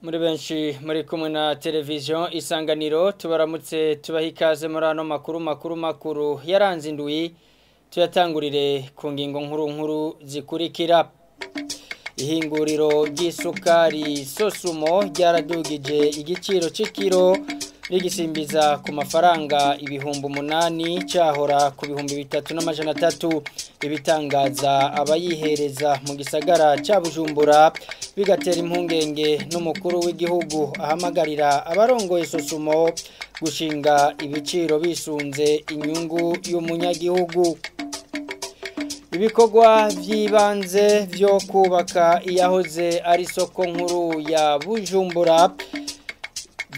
Muri benshi muri kumwe na televiziyo Isanganiro, tubaramutse tubaha ikaze muri ano makuru makuru makuru yaranze indwi. Tuyatangurire ku ngingo nkuru nkuru zikurikira. Ihinguriro ry'isukari Sosumo ryaradugije igiciro c'ikiro, rigisimbiza ku mafaranga 8,000 cyahora ku 3,300. Ibitangaza abayihereza mu gisagara ca Bujumbura bigatera impungenge n'umukuru w'igihugu ahamagarira abarongoye Sosumo gushinga ibiciro bisunze inyungu y'umunyagihugu. Ibikorwa vy'ibanze vyo kubaka iyahoze ari soko nkuru ya Bujumbura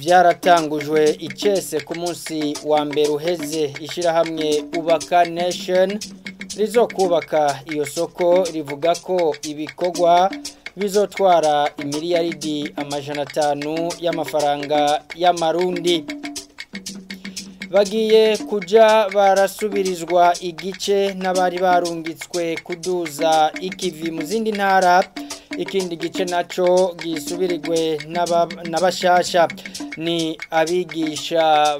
vyaratangujwe icese ku munsi wa mbere uheze. Ishirahamwe Ubaka Nation rizokubaka iyo soko rivuga ko ibikorwa bizotwara imiliyaridi 500 y'amafaranga y'amarundi. Bagiye kuja barasubirizwa igice n'abari barungitswe kuduza ikivi mu zindi ntara, ikindi gice naco gisubirirwe n'abashasha. Ni abigisha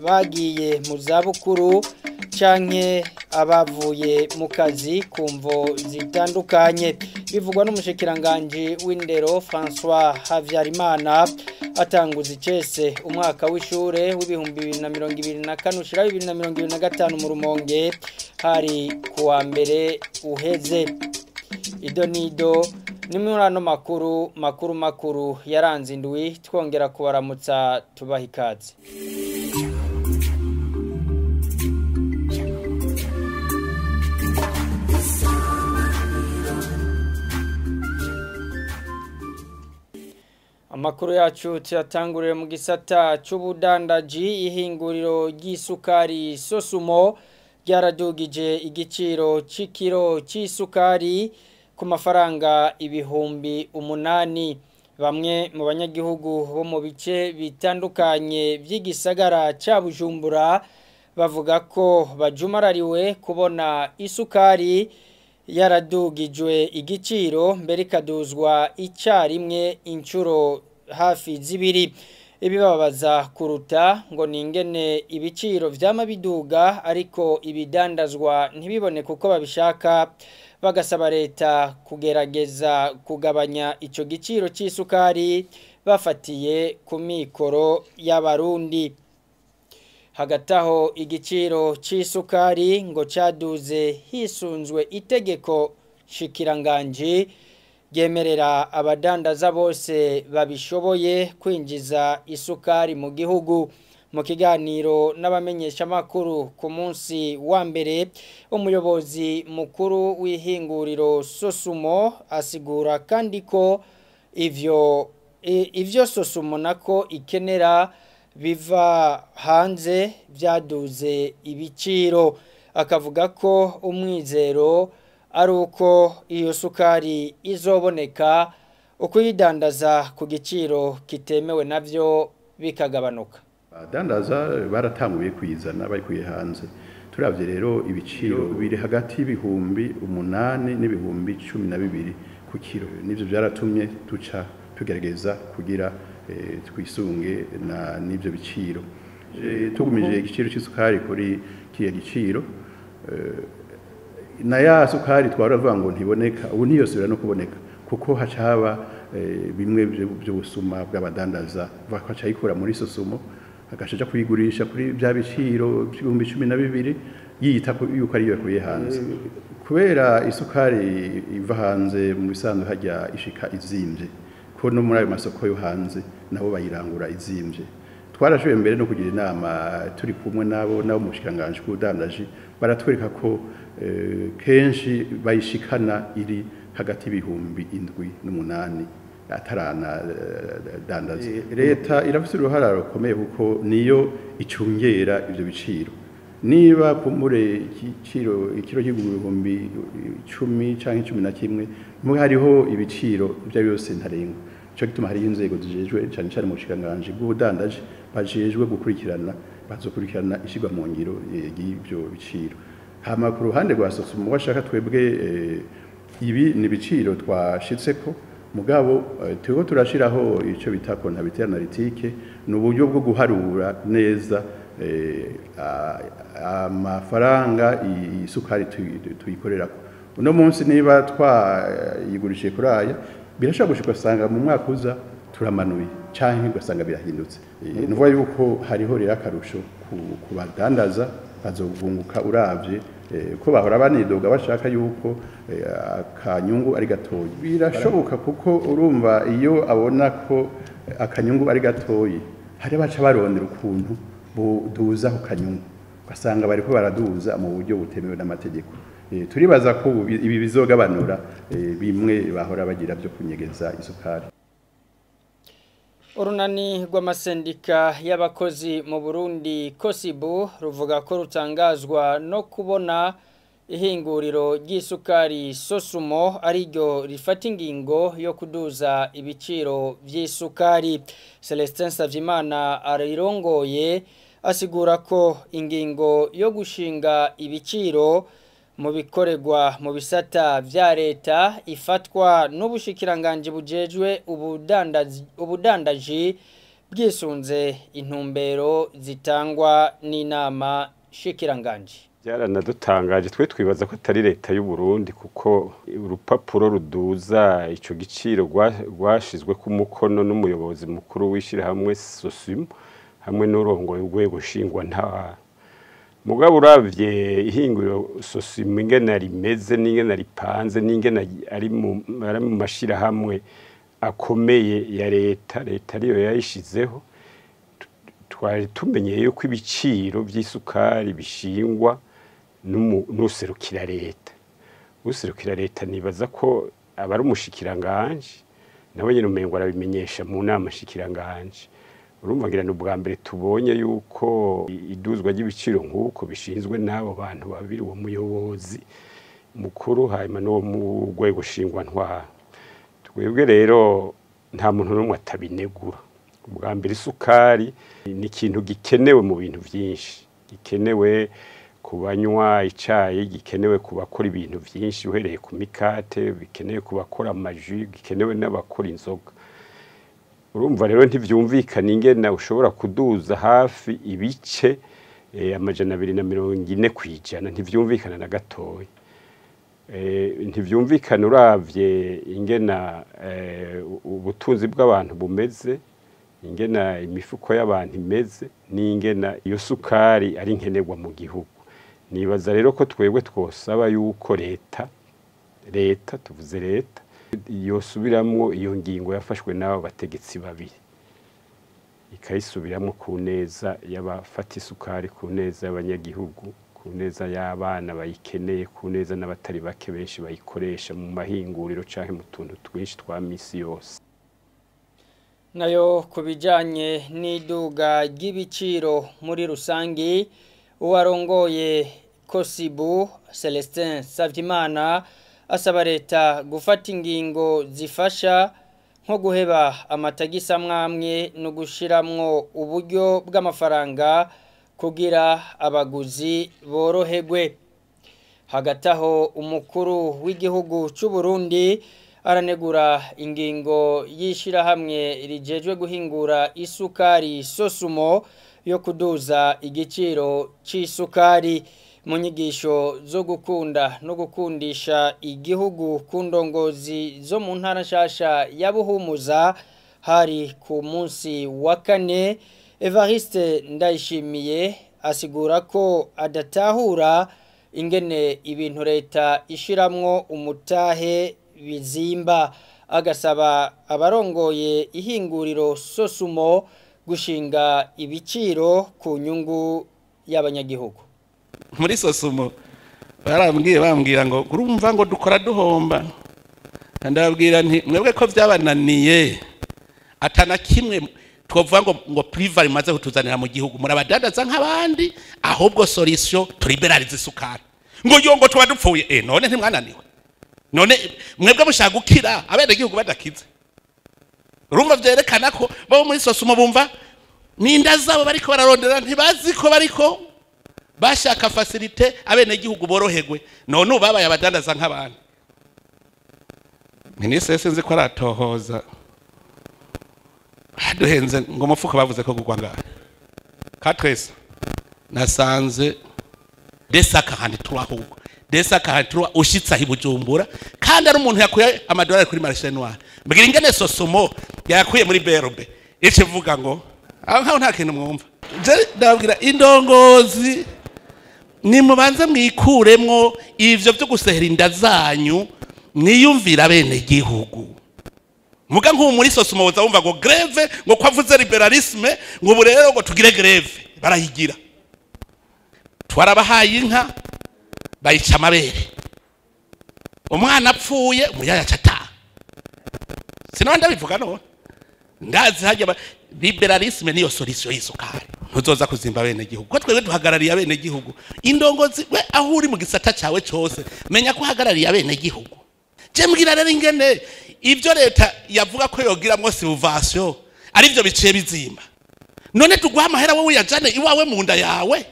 bagiye mu zabukuru canke abavuye mu kazi kumvo zitandukanye, bivugwa n'umushikiranganje w'indero François Havyarimana atanguza icese umwaka w'ishure w'ibihumbi 2024 ushira 2025 mu Rumonge, hari kuwa mbere uheze. Idonido ni muri ano makuru makuru makuru yaranze indwi, twongera kubaramutsa tubaha ikaze. Amakuru yacu tuyatangurire mu gisata c'ubudandaji. Ihinguriro ry'isukari Sosumo ryaradugije igiciro c'ikiro c'isukari ku mafaranga 8,000. Bamwe mu banyagihugu bo mu bice bitandukanye vy'igisagara ca Bujumbura bavuga ko bajumarariwe kubona isukari yaradugijwe igiciro mbere ikaduzwa icyarimwe inshuro hafi zibiri. Ibibabaza kuruta ngo ningene ibiciro vyama biduga ariko ibidandazwa ntibibone kuko babishaka, bagasaba leta kugerageza kugabanya ico giciro c'isukari bafatiye ku mikoro y'abarundi. Hagati aho igiciro c'isukari ngo caduze hisunzwe itegeko shikiranganji ryemerera abadandaza bose babishoboye kwinjiza isukari mu gihugu. Mu kiganiro n'abamenyeshamakuru ku munsi wa mbere, umuyobozi mukuru w'ihinguriro Sosumo asigura kandi ko ivyo Sosumo nako ikenera biva hanze vyaduze ibiciro, akavuga ko umwizero ari uko iyo sukari izoboneka, ukuyidandaza ku giciro kitemewe navyo bikagabanuka. Abadandaza baratanguye kuyizana bayikuye hanze. Turavye rero ibiciro biri hagati y'8,000 n'ibihumbi 12 ku kiro. Nivyo vyaratumye tuca tugerageza kugira twisunge na n'ivyo biciro. Tugumije igiciro c'isukari kuri kiya giciro, na ya sukari twaravuga ngo ntiboneka, ubu ntiyosubira no kuboneka kuko haca haba bimwe by'ubusuma bw'abadandaza bakaca yikura muri Sosumo agaca kuyigurisha kuri bya biciro 12,000 yiyita yuko ariyo yakuye hanze. Kubera isukari iva hanze mu bisanzwe hajya ishika izimvye, ko no muri ayo masoko yo hanze nabo bayirangura izimvye. Twarashoboye mbere no kugira inama turi kumwe nabo mu bushikanganje bw'ubudandaji, baratwereka ko kenshi bayishikana iri hagati y'7,000 n'8,000 atarana dandaza. Leta irafise uruhara rukomeye kuko niyo icungera ivyo biciro. Niba kumure ikiro 10,000 canke 11,000 mu hariho ibiciro bya byose ntarengwa. Ico gituma hari inzego zijejwe cyane cyane mu bushikanganje bw'ubudandaji bajejwe gukurikirana, bazokurikirana ishigwa mu ngiro y'ivyo biciro. Hama ku ruhande rwa Sosumo washaka twebwe ibi ni biciro twashitseko Mugabo turiko turashiraho ico bita comptabilité analytique, ni uburyo bwo guharura neza amafaranga isukari tuyikorerako. Uno munsi niba twayigurishije kuri aya, birashobora gushika usanga mu mwaka uza turamanuye canke ugasanga birahindutse. Ni ukuvuga yuko hariho rero akarusho ku badandaza, bazovunguka uravye ko bahora banidoga bashaka yuko akanyungu ari gatoyi. Birashoboka kuko urumva iyo abona ko akanyungu ari gatoyi, hari baca barondera ukuntu buduza ku kanyungu, ugasanga bariko baraduza mu buryo butemewe n'amategeko. Turibaza ko ibi bizogabanura bimwe bahora bagira byo kunyegeza isukari. Urunani rw'amasendika y'abakozi mu Burundi Kosibu ruvuga ko rutangazwa no kubona ihinguriro ry'isukari Sosumo ariryo rifata ingingo yo kuduza ibiciro vy'isukari. Celestin Savyimana arirongoye asigura ko ingingo yo gushinga ibiciro mu bikorerwa mu bisata vya leta ifatwa n'ubushikiranganji bujejwe ubudandaji bwisunze intumbero zitangwa n'inama shikiranganji. Byaranadutangaje, twe twibaza ko atari leta y'u Burundi, kuko urupapuro ruduza ico giciro rwashizwe ku mukono n'umuyobozi mukuru w'ishirahamwe Sosumo hamwe n'urongoye urwego nshingwantara. Mugabo uravye ihinguriro Sosumo ingene rimeze n'ingene ripanze n'ingene ari mu mashirahamwe akomeye ya leta, leta ariyo yayishizeho, twari tumenyeye yuko ibiciro vy'isukari bishingwa n'userukira leta. Userukira leta nibaza ko aba ari umushikiranganje, nawe nyene umengo arabimenyesha mu nama shikiranganje. Urumva ngira n'ubwa mbere tubonye yuko iduzwa ry'ibiciro nk'uko bishinzwe n'abo bantu babiri, uwo muyobozi mukuru hanyuma n'uwo mu rwego nshingwantwaro. Twebwe rero nta muntu n'umwe atabinegura. Ubwa mbere isukari ni ikintu gikenewe mu bintu vyinshi, gikenewe ku banywa icayi, gikenewe ku bakora ibintu vyinshi uhereye ku mikate, bikenewe ku bakora amaji, gikenewe n'abakora inzoga. Urumva rero ntivyumvikana ingene ushobora kuduza hafi ibice 240%, ntivyumvikana na gatoya. Ntivyumvikana uravye ingena ubutunzi bw'abantu bumeze, ingena imifuko y'abantu imeze, n'ingena iyo sukari ari nkenerwa mu gihugu. Nibaza rero ko twebwe twosaba yuko leta tuvuze leta yosubiramwo iyo ngingo yafashwe n'abo bategetsi babiri, ikayisubiramwo ku neza y'abafata isukari, ku neza y'abanyagihugu, ku neza y'abana bayikeneye, ku neza n'abatari bake benshi bayikoresha mu mahinguriro canke mu tuntu twinshi twa misi yose. Nayo kubijanye n'iduga ry'ibiciro muri rusangi, uwarongoye Kosibu Celestin Savyimana asaba leta gufata ingingo zifasha nko guheba amatagisi amwamwe no gushiramwo uburyo bw'amafaranga kugira abaguzi boroherwe. Hagati aho umukuru w'igihugu c'u Burundi aranegura ingingo y'ishirahamwe rijejwe guhingura isukari Sosumo yo kuduza igiciro c'isukari. Mu nyigisho zo gukunda no gukundisha igihugu ku ndongozi zo mu ntara nshasha ya Buhumuza hari ku munsi wa kane, Evariste Ndayishimiye asigura ko adatahura ingene ibintu leta ishiramwo umutahe bizimba, agasaba abarongoye ihinguriro Sosumo gushinga ibiciro ku nyungu y'abanyagihugu. Muri Sosumo barambwiye bambwira ngo urumva ngo dukora duhomba, ndababwira nti mwebwe ko byabananiye atana kimwe twovuga ngo priva imaze kutuzanira mu gihugu, murabadadaza nk'abandi, ahubwo solution tuliberalize isukari. Ngo yo ngo tuba dupfuye, none ntimwananiwe, none mwebwe mushaka gukira abene gihugu badakize. Urumva vyerekana ko bo muri Sosumo bumva ninda zabo bariko bararondera, ntibazi ko bariko bashaka facilité abene gihugu boroherwe, none ubabaye abadandaza nk'abantu. Minisitiri sinzi ko aratohoza baduhenze ngo umufuko bavuze ko gugwa ngahe katresa nasanze 243 ahubwo 243 ushitse aho i Bujumbura, kandi ari umuntu yakuye amadolari kuri marché noir. Mbwira ingene Sosumo yakuye muri BRB ico ivuga ngo aho nkaho nta kintu mwumva. Je ndababwira indongozi nimubanze mwikuremwo ivyo vyo gusehera inda zanyu, mwiyumvira bene gihugu. Muga nk'ubu muri Sosumo woza wumva ngo greve, ngo ko avuze liberalisme, ngo ubu rero ngo tugire greve, barayigira. Twarabahaye inka bayica amabere, umwana apfuye umuyaya acataha. Sinaba ndabivuga none ndazi hajya liberalisme niyo solution y'isukari. Ntuzoza kuzimba bene gihugu ko twebwe duhagarariye abene gihugu. Indongozi we aho uri mu gisata cawe cose menya ko uhagarariye abene gihugu. Je mbwira rero ingene ivyo leta yavuga ko yogiramwo subvention ari byo biciye bizimba. None tuguha amahera wowe uyajane iwawe mu nda yawe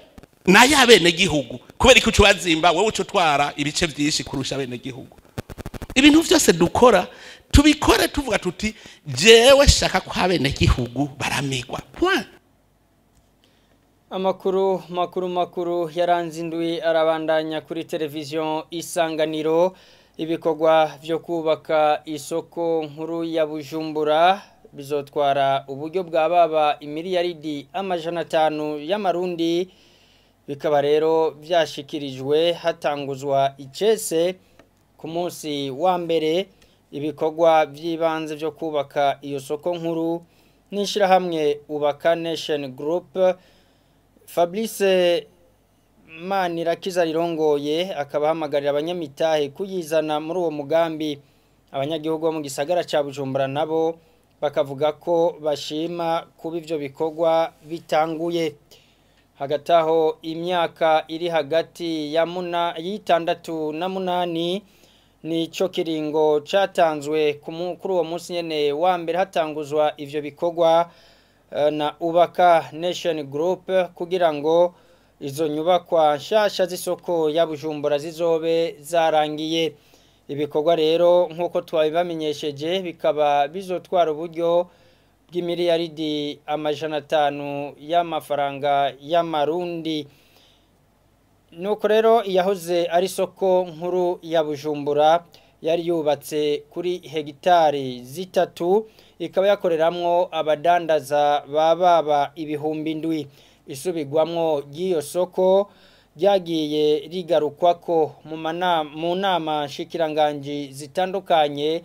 nayo abene gihugu, kubera ko ucu bazimba wowe ucu twara ibice byinshi kurusha abene gihugu. Ibintu vyose dukora tubikore tuvuga tuti jewe shaka ko abene gihugu baramigwa. Point. Amakuru makuru yaranze indwi arabandanya kuri televiziyo Isanganiro. Ibikorwa vyo kubaka isoko nkuru ya Bujumbura bizotwara uburyo bwa baba imiliyaridi 500 y'amarundi, bikaba rero vyashikirijwe hatanguzwa icese ku munsi wa mbere ibikorwa by'ibanze byo kubaka iyo soko nkuru n'ishirahamwe Ubaka Nation Group. Fabrice Manirakiza rirongoye akaba ahamagarira abanyamitahe kuyizana muri uwo mugambi. Abanyagihugu bo mu gisagara ca Bujumbura nabo bakavuga ko bashima kuba ivyo bikorwa bitanguye. Hagati aho imyaka iri hagati ya 6 na 8 nico kiringo catanzwe kuri uwo munsi nyene wa mbere hatanguzwa ivyo bikorwa na Ubaka Nation Group kugira ngo izo nyubakwa nshasha z'isoko ya Bujumbura zizobe zarangiye. Ibikorwa rero nkuko twabibamenyesheje bikaba bizotwara uburyo bw'imiliyaridi 500 y'amafaranga y'amarundi. Nuko rero yahoze ari soko nkuru ya Bujumbura yari yubatse kuri hegitari 3, ikaba yakoreramwo abadandaza bababa 7,000. Isubigwamwo ry'iyo soko ryagiye rigarukwako mu nama nshikiranganji zitandukanye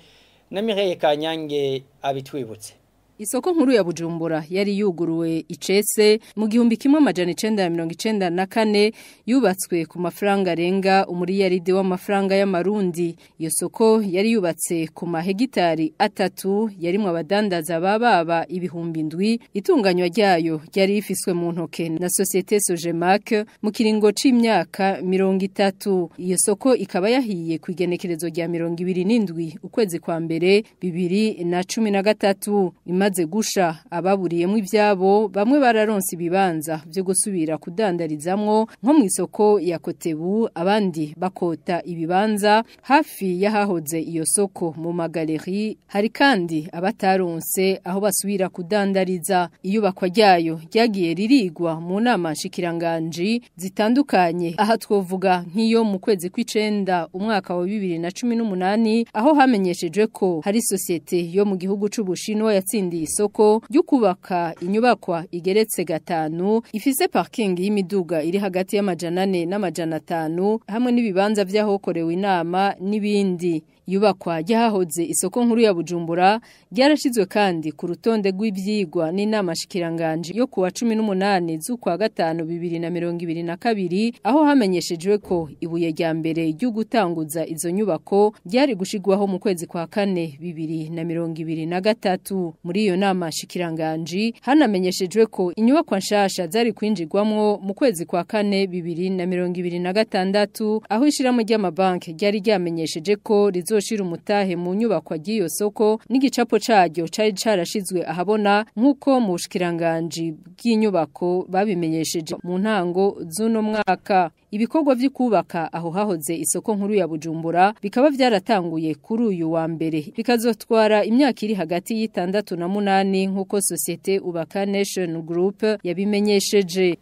na Mireille Kanyange abitwibutse. Isoko nkuru ya Bujumbura yari yuguruwe icese mu 1994, yubatswe ku mafaranga arenga umuriyaridi w'amafaranga y'amarundi. Iyo soko yari yubatse ku mahegitari 3 yarimwo abadandaza bababa 7,000. Itunganywa ryayo ryari rifiswe mu ntoke na Société Sogemac mu kiringo c'imyaka 30. Iyo soko ikaba yahiye ku igenekerezo rya 27 ukwezi kwa mbere 2013. Imaze gusha ababuriyemo ibyabo bamwe bararonse ibibanza byo gusubira kudandarizamwo nko mu isoko ya Kotebu, abandi bakota ibibanza hafi y'ahahoze iyo soko mu magaleri. Hari kandi abataronse aho basubira kudandariza. Iyubakwa ryayo ryagiye ririgwa mu nama nshikiranganji zitandukanye, aha twovuga nk'iyo mu kwezi kw'icenda umwaka wa 2018 aho hamenyeshejwe ko hari sosiyete yo mu gihugu c'Ubushinwa yatsindiye isoko ryo kubaka inyubakwa igeretse 5 ifise parking y'imiduga iri hagati ya 400 na 500 hamwe n'ibibanza vy'ahokorewe inama n'ibindi. Yubakwa ryahoze isoko nkuru ya Bujumbura ryarashizwe kandi ku rutonde rw'ivyigwa n'inama shikiranganje yo kuwa 18 z'ukwa gatanu 2022, aho hamenyeshejwe ko ibuye rya mbere ryo gutanguza izo nyubako ryari gushigwaho mu kwezi kwa kane 2023. Muri iyo nama shikiranganje hanamenyeshejwe ko inyubakwa nshasha zari kwinjirwamwo mu kwezi kwa kane 2026, aho ishiramo ry'amabanki ryari ryamenyesheje ko rizo rizoshira umutahe mu nyubakwa ry'iyo soko n'igicapo caryo cari carashizwe ahabona nk'uko mu bushikiranganji bw'inyubako babimenyesheje mu ntango z'uno mwaka. Ibikorwa vy'ukubaka aho hahoze isoko nkuru ya Bujumbura bikaba vyaratanguye kuri uyu wa mbere bikazotwara imyaka iri hagati y'itandatu na munani nk'uko Societe Ubaka Nation Group yabimenyesheje.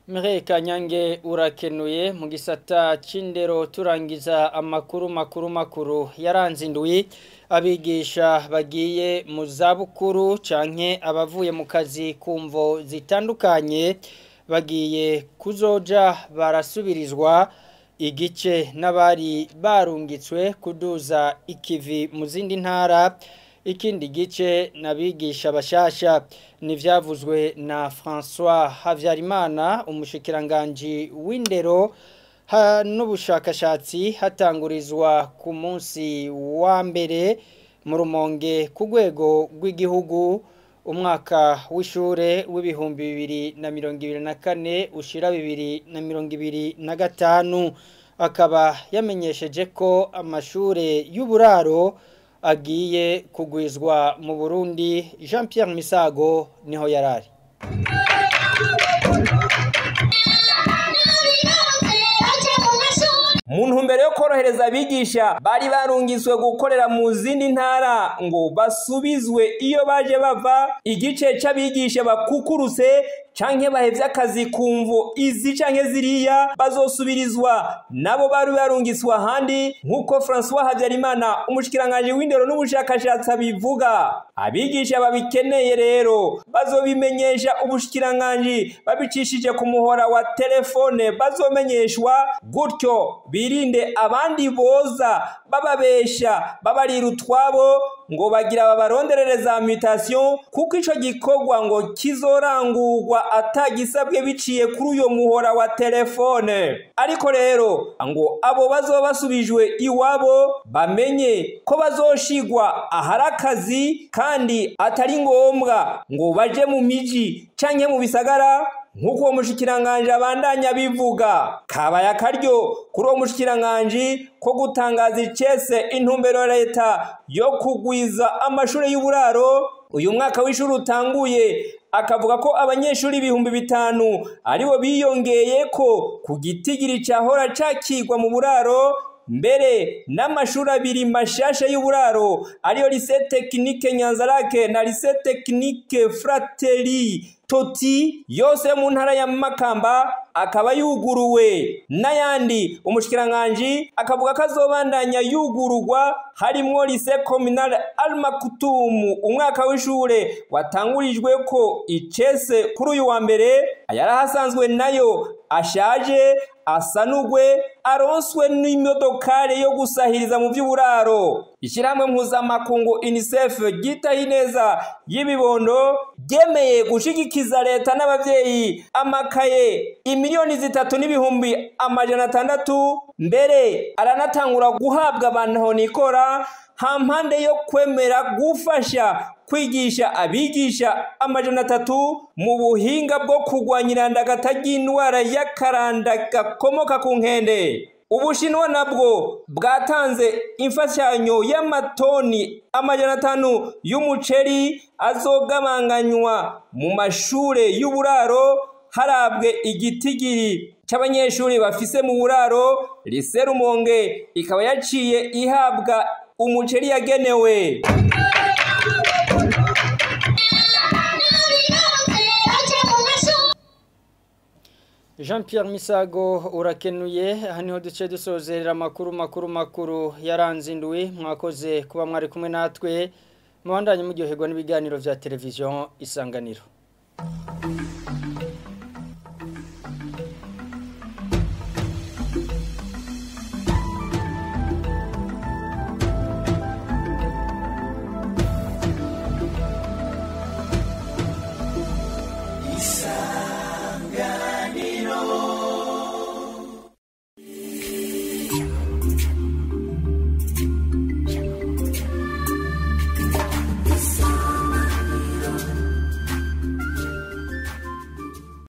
Mireille Kanyange urakenuye. Mu gisata c'indero turangiza amakuru makuru yaranze indwi, abigisha bagiye mu zabukuru canke abavuye mu kazi kumvo zitandukanye bagiye kuzoja barasubirizwa igice n'abari barungitswe kuduza ikivi mu zindi ntara, ikindi gice nabigisha bashasha. Nivyavuzwe na François Havyarimana, umushikiranganji w'indero n'ubushakashatsi, hatangurizwa ku munsi wa mbere mu Rumonge ku rwego rw'igihugu umwaka w'ishure w'2024 ushira 2025. Akaba yamenyesheje ko amashure y'uburaro agiye kugwizwa mu Burundi. Jean Pierre Misago niho yarari. Mu ntumbero yo korohereza abigisha bari barungitswe gukorera mu zindi ntara ngo basubizwe iyo baje bava, igice c'abigisha bakukurutse canke bahevye akazi kumvo izi canke ziriya bazosubirizwa nabo bari barungitswe ahandi, nk'uko François Habyarimana umushikiranganji w'indero n'ubushakashatsi abivuga. Abigisha babikeneye rero bazobimenyesha ubushikiranganji babicishije ku muhora wa telefone, bazomenyeshwa gutyo birinde abandi boza bababesha babarira utwabo ngo bagira babaronderereza mutation, kuko ico gikorwa ngo kizorangurwa atagisabwe biciye kuri uyo muhora wa telefone. Ariko rero ngo abo bazoba basubijwe iwabo bamenye ko bazoshigwa aharakazi kandi atari ngombwa ngo baje mu miji canke mu bisagara, nk'uko uwo mushikiranganji abandanya bivuga. Kabaye akaryo kuri uwo mushikiranganji ko gutangaza icese intumbero ya leta yo kugwiza amashure y'uburaro uyu mwaka w'ishuri utanguye, akavuga ko abanyeshuri 5000 aribo biyongeye ko ku gitigiri cahora cakigwa mu buraro, mbere n'amashuri abiri mashasha y'uburaro ariyo Lycée Technique Nyanzarake na Lycée Technique Fratelli Toti yose mu ntara ya Makamba akaba yuguruwe, n'ayandi umushikiranganji akavuga ko azobandanya yugururwa harimwo Lycée Communal Al Maktoum umwaka w'ishure watangurijwe ko icese kuri uyu wa mbere, ayarahasanzwe nayo ashaje asanugwe aronswe n'imodokari yo gusahiriza mu by'uburaro. Ishyirahamwe mpuzamakungu UNICEF ryitaho ineza y'ibibondo ryemeye gushigikiza leta n'abavyeyi amakaye 3,600,000, mbere aranatangura guhabwa abantu nikora hampande yo kwemera gufasha kwigisha abigisha 300 mu buhinga bwo kurwanya irandagata ry'indwara y'akaranda gakomoka ku nkende. Ubushinwa nabwo bwatanze imfashanyo y'amatoni 500 y'umuceri azogabanganywa mu mashure y'uburaro harabwe igitigiri c'abanyeshuri bafise mu buraro. Lycée Rumonge ikaba yaciye ihabwa umuceri yagenewe. Jean Pierre Misago urakenuye. Aha niho duce dusozerera amakuru makuru yaranze indwi. Mwakoze kuba mwari kumwe natwe, mubandanye muryoherwa n'ibiganiro vya televiziyo Isanganiro.